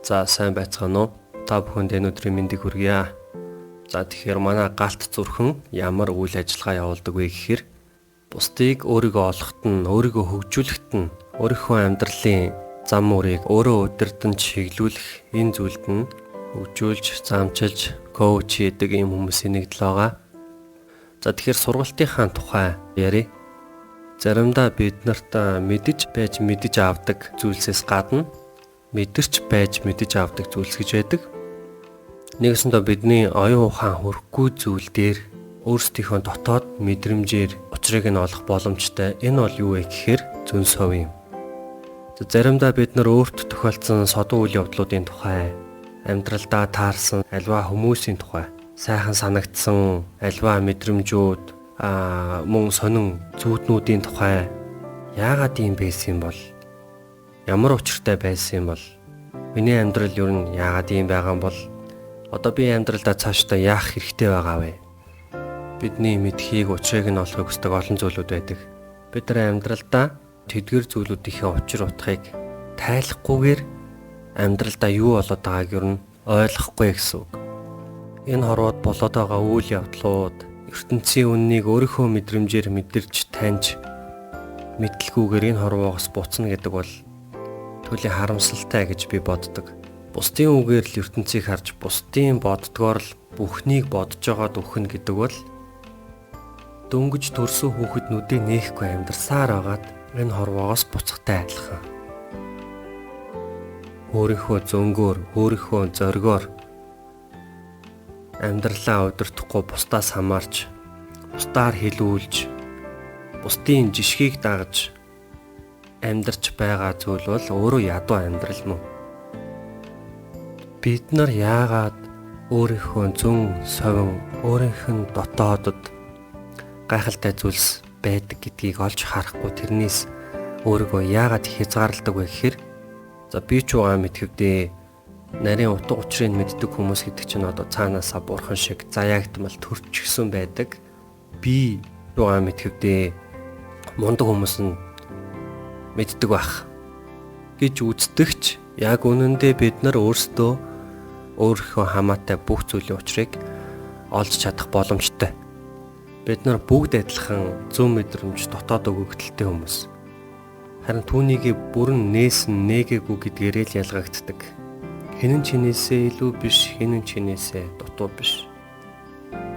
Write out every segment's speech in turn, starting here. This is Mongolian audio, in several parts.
За, сайн байцгаана уу? Та бүхэнд энэ өдрийн мэндийг хүргье. За, тэгэхээр манай галт зүрхэн ямар үйл ажиллагаа явуулдаг вэ гэхээр бусдыг өөрийгөө олоход нь, өөрийгөө хөгжүүлэхэд нь, өөрийнхөө амьдралын зам мөрийг өөрөө удирдан чиглүүлэх энэ зүйлд нь хөгжүүлж, замчилж, коуч хийдэг ийм хүмүүсийн нэгдэл байгаа. За, тэгэхээр сургалтынхаа тухай ярив. Заримдаа бид нарт мэдэж байж мэдэж авдаг зүйлсээс гадна мэдэрч байж мэдэж авдаг зүйлс гэж байдаг. Нэгэсэндээ бидний оюун ухаан хүрэхгүй зүйл дээр өөрсдийнхөө дотоод мэдрэмжээр учрыг нь олох боломжтой. Энэ бол юу вэ гэхээр зөн сов юм. Заримдаа бид нар өөрт тохиолдсон содон үйл явдлуудын тухай, амьдралдаа таарсан альва хүмүүсийн тухай, сайхан санагдсан альва мэдрэмжүүд, мөн сонин зүүднүүдийн тухай яагаад ийм байсан юм бол, ямар учиртай байсан юм бол, миний амьдрал ер нь яагаад ийм байгаа юм бол, одоо би амьдралдаа цаашдаа яах хэрэгтэй байгаа вэ? Бидний мэдхийг, учрыг нь олохыг хүсдэг олон зүйлүүд байдаг. Бид нар амьдралдаа тэдгэр зүйлүүдийнхээ учир утгыг тайлахгүйгээр амьдралдаа юу болоод байгааг ер нь ойлгохгүй гэсэн үг. Энэ хорвоод болоод байгаа үйл явдлууд, ертөнцийн үннийг өөрийнхөө мэдрэмжээр мэдэрч таньж мэдлгүйгээр энэ хорвоогоос буцна гэдэг бол тулийн харамсалтай гэж би боддог. Бусдын үгээр л ертөнцийг харж, бусдын боддгоор л бүхнийг бодож байгаад үхэн гэдэг бол дөнгөж төрсөн хүүхэд нүдээ нээхгүй амьдрсаар байгаад энэ хорвоогоос буцахтай адилхан. Өөрийнхөө зөнгөөр, өөрийнхөө зоригоор амьдралаа удирдахгүй бусдаас хамаарч, бусдаар хилүүлж, бусдын жишгийг дагаж амьдарч байгаа зүйл бол өөрөө ядуу амьдрал мөн. Бид нар яагаад өөрийнхөө зөн совин, өөрийнх нь дотоодод гайхалтай зүйлс байдаг гэдгийг олж харахгүй тэрнээс өөрийгөө яагаад хязгаарладаг вэ гэхээр, за, би ч угаан мэдхэвдээ, нарийн утга учирыг мэддэг хүмүүс гэдэг чинь одоо цаанаасаа бурхан шиг заяагдмал төрчихсөн байдаг. Би угаан мэдхэвдээ, мундаг хүмүүс нь мэддэг байх гэж үздэгч яг үнэндээ бид нар өөрсдөө өөрийнхөө хамаатай бүх зүйлийн учрыг олж чадах боломжтой. Бид нар бүгд адилхан зүүн мэдрэмж, дотоод өгөгдөлтэй хүмүүс. Харин түүнийг бүрэн нээсэн нээгээгүй гэдгээрээ л ялгагддаг. Хинэн чинээсээ илүү биш, хинэн чинээсээ дутуу биш.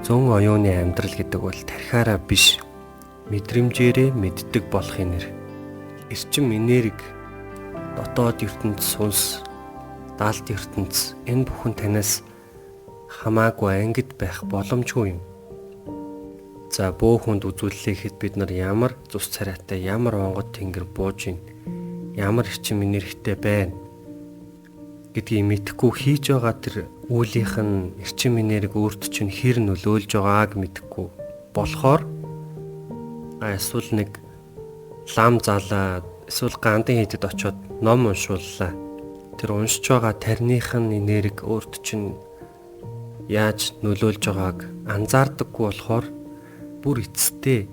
Зүүн оюуны амьдрал гэдэг бол тархиараа биш, мэдрэмжээрээ мэддэг болохын нэр. Эрчим энерги, дотоод ертөнц, сүнс, далд ертөнц энэ бүхэн танаас хамаагүй ангид байх боломжгүй юм. За, бөө хүнд үзүүллээхэд бид нар ямар цус царайтай, ямар онгод тэнгэр бууж ийн, ямар эрчим энергитэй байна гэдгийг мэдэхгүй хийж байгаа тэр үйлийнх нь эрчим энерги өөрт чинь хэр нөлөөлж байгааг мэдэхгүй болохоор эсвэл нэг лам залаа, эсвэл гандын хийдэд очиод ном уншууллаа. Тэр уншиж байгаа тарных нь энерги өөрт чинь яаж нөлөөлж байгааг анзаардаггүй болохоор бүр эцэстээ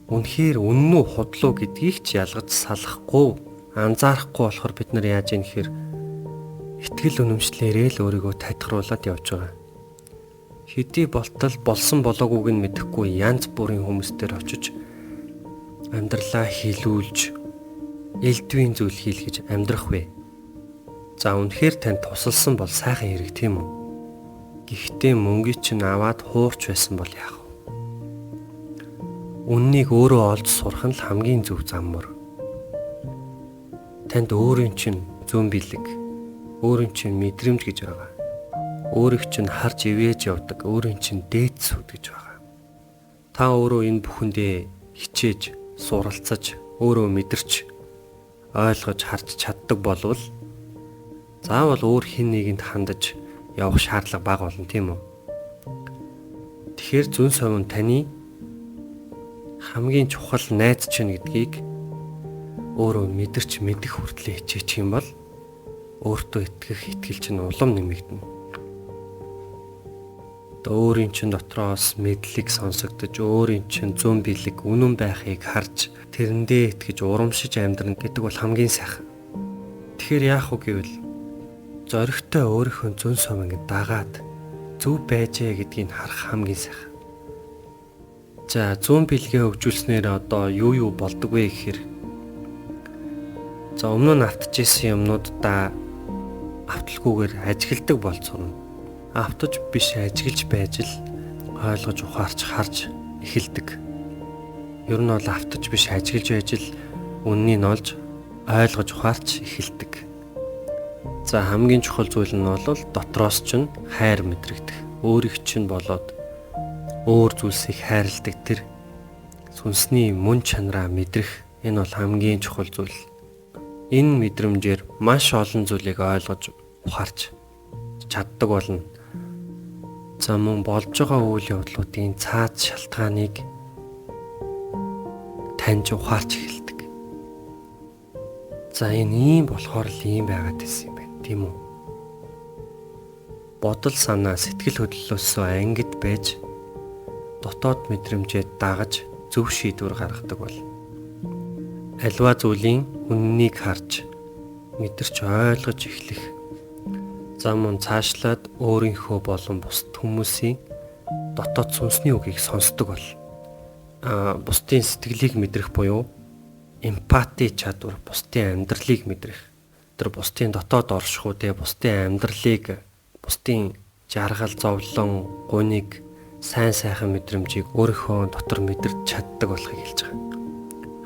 үнэхээр үнэн үү худлаа гэдгийг ч ялгаж салахгүй, анзаарахгүй болохоор бид нар яаж юм гэхээр итгэл үнэмшлээрээ л өөрийгөө татгаруулад явж байгаа. Хэдий болтол болсон болоогүйг нь мэдэхгүй янз бүрийн хүмүүстээр очиж амьдралаа хилүүлж, элдвийн зүйл хийлгэж амьдрах вэ? За, үнэхээр танд тусалсан бол сайхан хэрэг, тийм үү? Гэхдээ мөнгийг чинь аваад хуурч байсан бол яах вэ? Үннийг өөрөө олж сурах нь л хамгийн зөв зам мөр. Танд өөрийн чинь зүүн бэлэг, өөрийн чинь мэдрэмж гэж байгаа. Өөрийг чинь харж ивэж явдаг, өөрийн чинь дээд сүд гэж байгаа. Та өөрөө энэ бүхэндээ хичээж, суралцаж, өөрөө мэдэрч, ойлгож харж чаддаг болвол заавал өөр хэн нэгэнд хандаж явах шаардлага бага болно, тийм үү? Тэгэхээр зүүн совин таны хамгийн чухал найз чинь гэдгийг өөрөө мэдэрч мэдэх хүртлээр хичээчих юм бол өөртөө итгэх итгэл чинь улам нэмэгдэнэ. Одоо өөрийн чинь дотроос мэдлэг сонсогдож, өөрийн чинь зүүн бэлэг үнэн байхыг харж, тэрэндээ итгэж урамшиж амьдрна гэдэг бол хамгийн сайхан. Тэгэхээр яах вэ гэвэл Зоригтой өөрийнхөө зөн совинг дагаад зөв байжээ гэдгийг харах хамгийн сайхан. За, зүүн бэлгээ хөгжүүлснээр одоо юу болдог вэ гэхээр, за, өмнө нь автж исэн юмнуудаа авталгүйгээр ажигладаг болж сурна. Автаж биш ажиглаж байж л ойлгож ухаарч харж эхэлдэг. Ер нь бол автаж биш ажиглаж байж л үннийг нь олж ойлгож ухаарч эхэлдэг. За, хамгийн чухал зүйл нь бол дотроос чинь хайр мэдрэгдэх. Өөрийг чинь болоод өөр зүйлсийг хайрладаг тэр сүнсний мөн чанараа мэдрэх, энэ бол хамгийн чухал зүйл. Энэ мэдрэмжээр маш олон зүйлийг ойлгож ухаарч чаддаг болно. За, мөн болж байгаа үйл явдлуудын цаад шалтгааныг таньж ухаарч эхэлдэг. За, энэ ийм болохоор л ийм байгаад байсан юм байна, тийм үү? Бодол санаа, сэтгэл хөдлөлөөсөө ангид байж дотоод мэдрэмжээ дагаж зөв шийдвэр гаргадаг бол альва зүйлийн үннийг харж мэдэрч ойлгож эхлэх. За, мөн цаашлаад өөрийнхөө болон бусад хүмүүсийн дотоод сүнсний үгийг сонсдог бол бусдын сэтгэлийг мэдрэх буюу эмпати чадвар, бусдын амьдралыг мэдрэх. Тэр бусдын дотоод оршихуу те, бусдын амьдралыг, бусдын жаргал, зовлон, гуниг, сайн сайхан мэдрэмжийг өөрийнхөө дотор мэдэрч чаддаг болохыг хэлж байгаа.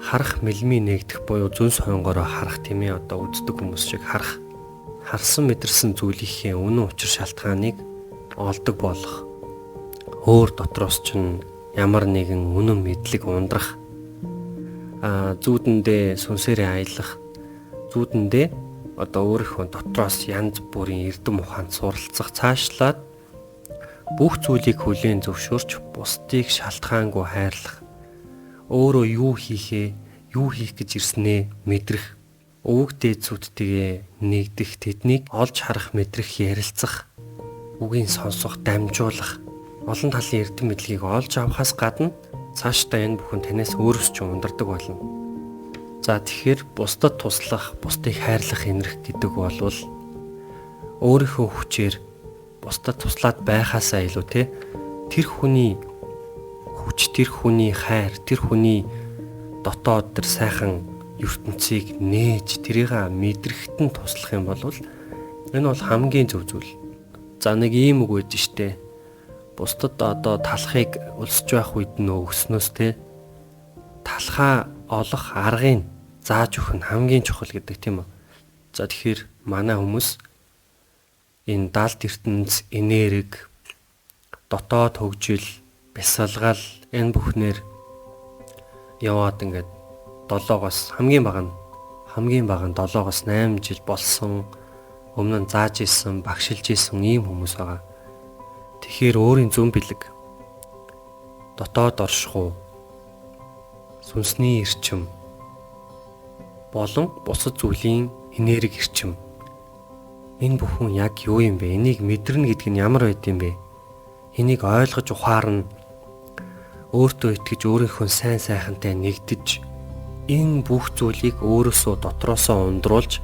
Харах мэлмий нэгдэх буюу зөн сонгороо харах, тийм ээ, одоо үздэг хүмүүс шиг харах. Харсан мэдэрсэн зүйлийнхээ үнэн учир шалтгааныг олдог болох. Өөр дотроос чинь ямар нэгэн үнэн мэдлэг ундрах. Зүүдэндээ сүнсээрээ аялах. Зүүдэндээ одоо өөрийнхөө дотроос янз бүрийн эрдэм ухаанд суралцах, цаашлаад бүх зүйлийг хүлээн зөвшөөрч бусдыг шалтгаангүй хайрлах. Өөрөө юу хийхээ, юу хийх гэж ирснээ мэдрэх. Өвөг дээдсүүдтэйгээ нэгдэх, тэднийг олж харах, мэдрэх, ярилцах, үгийг сонсох, дамжуулах, олон талын эрдэм мэдлэгийг олж авахаас гадна цаашдаа энэ бүхэн танаас өөрөөс ч ундардаг болно. За, тэгэхээр бусдад туслах, бусдыг хайрлах энэрх гэдэг бол өөрийнхөө хүчээр бусдад туслаад байхаасаа илүү те, тэр хүний хүч, тэр хүний хайр, тэр хүний дотоод тэр сайхан ертөнцийг нээж тэрийг мэдрэхэд нь туслах юм бол энэ бол хамгийн зөв зүйл. За, нэг ийм үг байж штэ. Бусдад одоо талхыг өлсөж байх үед нь өгснөөс те, талхаа олох аргыг зааж өгөх нь хамгийн чухал гэдэг, тийм үү. За, тэгэхээр манай хүмүүс энэ далд ертөнц, энерги, дотоод хөгжил, бясалгал энэ бүхнээр яваад ингээд 7-оос хамгийн бага нь 7-оос 8 жил болсон, өмнө нь зааж исэн, багшилж исэн ийм хүмүүс байгаа. Тэгэхээр өөрийн зүүн бэлэг, дотоод оршихуу, сүнсний эрчим болон бусад зүйлийн энерги эрчим, энэ бүхэн яг юу юм бэ? Энийг мэдэрнэ гэдэг нь ямар байд юм бэ? Энийг ойлгож ухаарна. Өөртөө итгэж, өөрийнхөө сайн сайхантай нэгдэж, энэ бүх зүйлийг өөрөөсөө дотроосоо ундруулж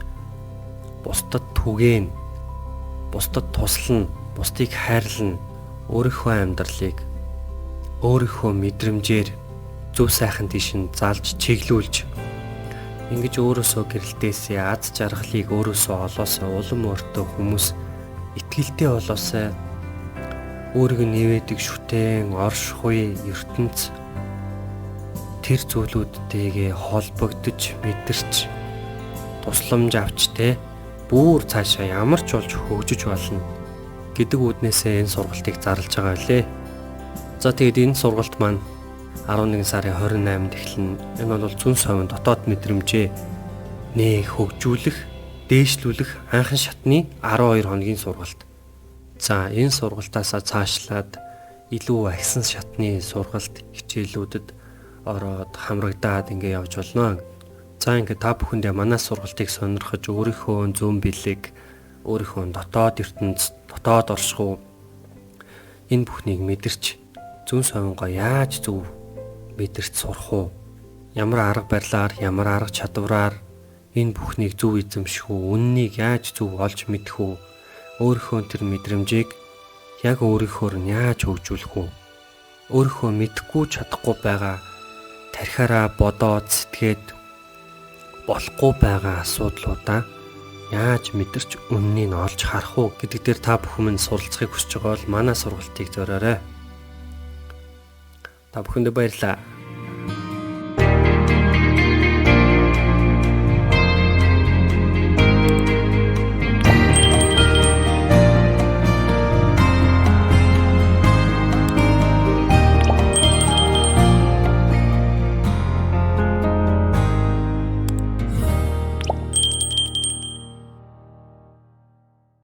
бусдад түгээн, бусдад туслана, бусдыг хайрлана, өөрийнхөө амьдралыг өөрийнхөө мэдрэмжээр зөв сайхан тийш нь залж чиглүүлж ингэж өөрөөсөө гэрэлтээсээ аз жаргалыг өөрөөсөө олоосоо улам өөртөө хүмүүс итгэлтэй болоосай, өөрийг нэвэдэг шүтэн, оршихуй, ертөнц тэр зүйлүүдтэйгээ холбогдож мэдэрч тусламж авч те, бүр цаашаа ямар ч болж хөгжиж болно гэдэг үүднээсээ энэ сургалтыг зарлж байгаа билээ. За, тэгээд энэ сургалт маань 11 сарын 28-нд эхэлнэ. Энэ бол зүүн совин дотоод мэдрэмжээ нээх, хөгжүүлэх, дээшлүүлэх анхан шатны 12 хоногийн сургалт. За, энэ сургалтаасаа цаашлаад илүү ахисан шатны сургалт хичээлүүдэд ороод хамрагдаад ингээ явж болно. За, ингээ та бүхэндээ манай сургалтыг сонирхож өөрийнхөө зүүн бэлэг, өөрийнхөө дотоод ертөнц, дотоод оршихуй энэ бүхнийг мэдэрч зүүн совингоо яаж зөв мэдэрч сурах уу? Ямар арга барилаар, ямар арга чадвараар энэ бүхнийг зөв эзэмших үү? Үннийг яаж зөв олж мэдэх үү? Өөрийнхөө тэр мэдрэмжийг яг өөрийнхөөр нь яаж хөгжүүлэх үү? Өөрийнхөө мэдэхгүй чадахгүй байгаа тархиараа бодоод сэтгээд болохгүй байгаа асуудлуудаа яаж мэдэрч үннийг нь олж харах уу гэдэг дээр та бүхэн минь суралцахыг хүсэж байгаа бол манай сургалтыг зориорой. Та бүхэндээ баярлалаа.